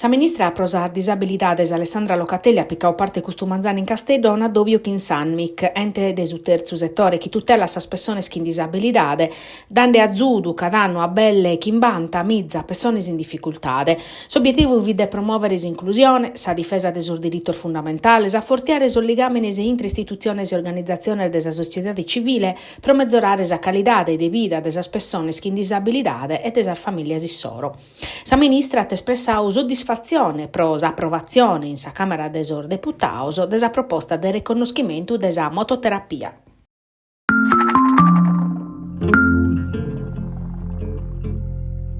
Sa ministra pro sas disabilidades Alessandra Locatelli at picau parte custu manzanu in Casteddu a un'addòbiu chin s'Anmic, ente de su tertzu setore chi tutelat sas pessones chin disabilidade, dande azudu cada annu a belle chimbanta miza pessones in dificultade. S'obietivu fit de promòvere s'inclusione, sa difesa de sos diritos fundamentales, afortiare sos ligàmenes intre istitutziones e organizatziones de sa sotziedade civile pro mezorare sa calidade de vida de sas pessones chin disabilidade e de sas famìlias issoro. Sa ministra at espressadu soddisfatzione pro s'aprovatzione in sa Càmera de sos Deputados de sa proposta de reconnoschimentu de sa mototerapia.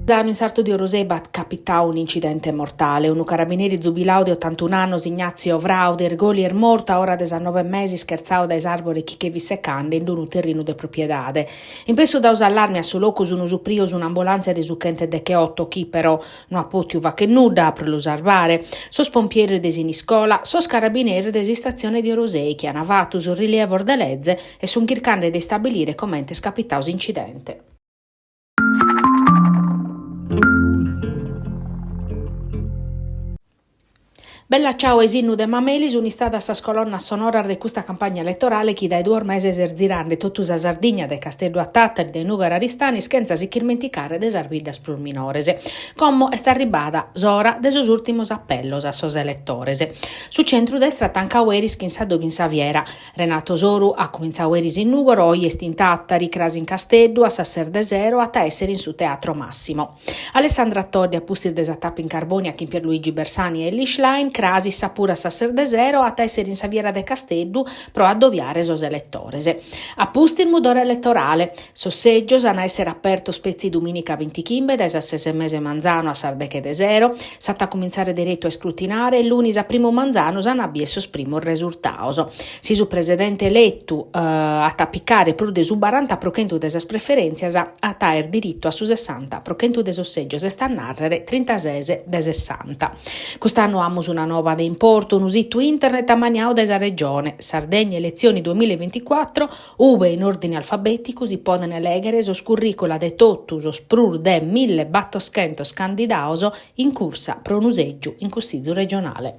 In sartu de Orosei b'at capitadu un'incidente mortale. Unu carabineri zubiladu de otantun'annos, Ignazio Frau de Irgoli, est mortu a ora de sas nobe e mesa ischertzadu dae s'àrbore chi che fit secande in unu terrinu de propiedade. In pessu dadu s'allarme a su locu sun suprios un'ambulàntzia de su chentedecheoto chi, però, no at pòtiu fàcher nudda pro lu sarbare, sos pompieris de Siniscola, sos carabineris de s'istatzione de Orosei chi an fatu sos rilievos de leze e sun chircande de istabilire comente est capitadu s'incidente. Bella Ciao e S'innu de Mameli sunt istadas sas colonnas sonoras de custa campagna eletorale chi dae duos meses est zirande totu sa Sardigna, dae Casteddu a Tàtari, dae Nùgoro a Aristanis, chentza si ch'irmenticare de sas biddas prus minores. Como est arribbada s'ora de sos ùrtimos apellos a sos eletores. Su centru-destra at tancadu eris chin s'addòbiu in sa Fiera. Renato Soru at cumintzadu eris in Nùgoro, oje est in Tàtari, cras in Casteddu, a sas ses de sero at a èssere in su Teatro Massimo. Alessandra Todde, a pustis de sa tapa in Carbònia chin Pierluigi Bersani e Elly Schlein, cras issa puru a sas ses de sero at a èssere in sa Fiera de Casteddu pro addobiare sos eletores. A pustis mudore eletorale. Sos sègios an a èssere apertos petzi dumìnica bintichimbe dae sas ses e mesa 'e manzanu a sas deche de sero. S'at a cumintzare deretu a iscrutinare e lunis a primu manzanu s'an a bier sos primos resurtados. Si su presidente eletu at a picare prus de su baranta pro chentu de sas preferèntzias, at a aer diritu a su sessanta pro chentu de sos sègios, est a nàrrere trintases de sessanta. Cust'annu amus una nova de importu, unu situ internet ammaniadu dae sa Regione, Sardegna Elezioni duemilaeventicuatro, ube in òrdine alfabèticu si podent lèghere sos curricula de totu sos prus de millebattoschentos candidados in cursa pro unu sègiu in Cussizu regionale.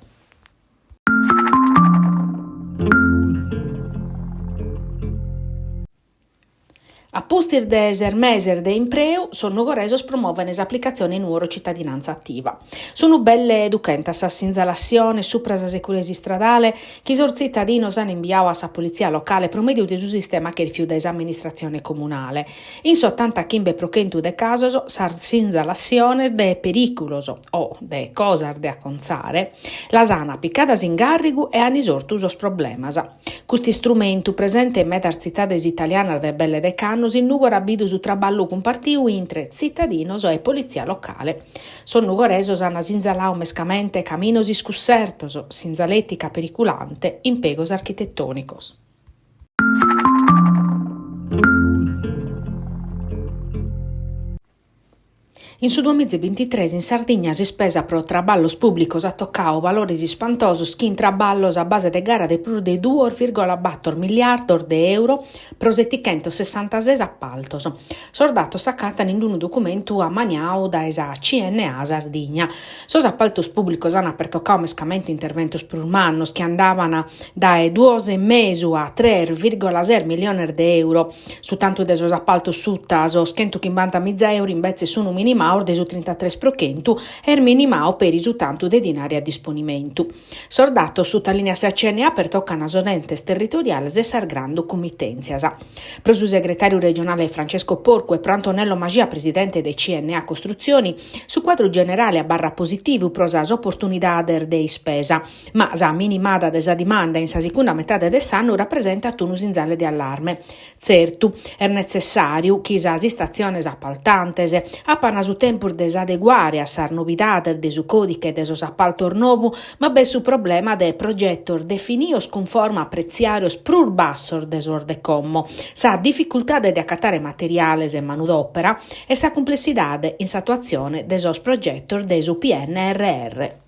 A pustis de ses meses de impreu, sos nugoresos promovent s'aplicatzione Nuoro Cittadinanza Attiva. Sunt belle duchentas sas sinzalassiones supra sa securesa istradale chi sos tzitadinos ant imbiadu a sa politzia locale pro mèdiu de su sistema chèrfiu dae s'amministratzione comunale. In s'otantachimbe pro chentu de casos sas sinzalassiones de perìculos o de cosas de acontzare las ant picadas in gàrrigu e ant isortu sos problemas. Custu istrumentu, presente in medas tzitades italianas dae belle dech'annos, in Nùgoro at bidu su traballu cumpartiu intre tzitadinos e politzia locale. Sos nugoresos ant sinzaladu mescamente caminos iscussertos, sinzalètica periculante, impegos architetònicos. In su duamizebintitres in Sardigna s'ispesa pro traballos pùblicos at tocadu valores ispantosos chin traballos a base de gara de prus de duos vìrgola bator milliardos de euro pro setichentosessantases apaltos. Sos datos s'acatan in unu documentu ammaniadu dae sa CNA Sardigna. Sos apaltos pùblicos ant pertocadu mescamente interventos prus mannos chi andaban dae duos e mesu a tres vìrgola ses milliones de euro. Su tantu de sos apaltos suta sos chentuchimbanta miza euro imbetzes sunu minimados de su trintatres pro chentu e est minimadu peri su tantu de dinari a disponimentu. Sos datos sutalìniat sa CNA pertocan sos entes territoriales e sas grandu cummitèntzias. Pro su segretàriu regionale Francesco Porcu e pro Antonello Maxia presidente de CNA Costruzioni, su cuadru generale abarrat positivu pro sas oportunidades de ispesa. Ma sa minimada de sa dimanda in sa segunda metade de s'annu rapresentat unu sinzale de allarme. Tzertu, est netzessàriu chi sas istatziones apaltantes apan su tempus de s'adeguare a sas novidades de su còdiche de sos apaltos nou, ma b'est su problema de progetos definidos cunforma a pretziàrios prus bassos de sos de como, sa dificultade de acatare materiales e manudòpera e sa cumplessidade in s'atuatzione de sos progetos de su PNRR.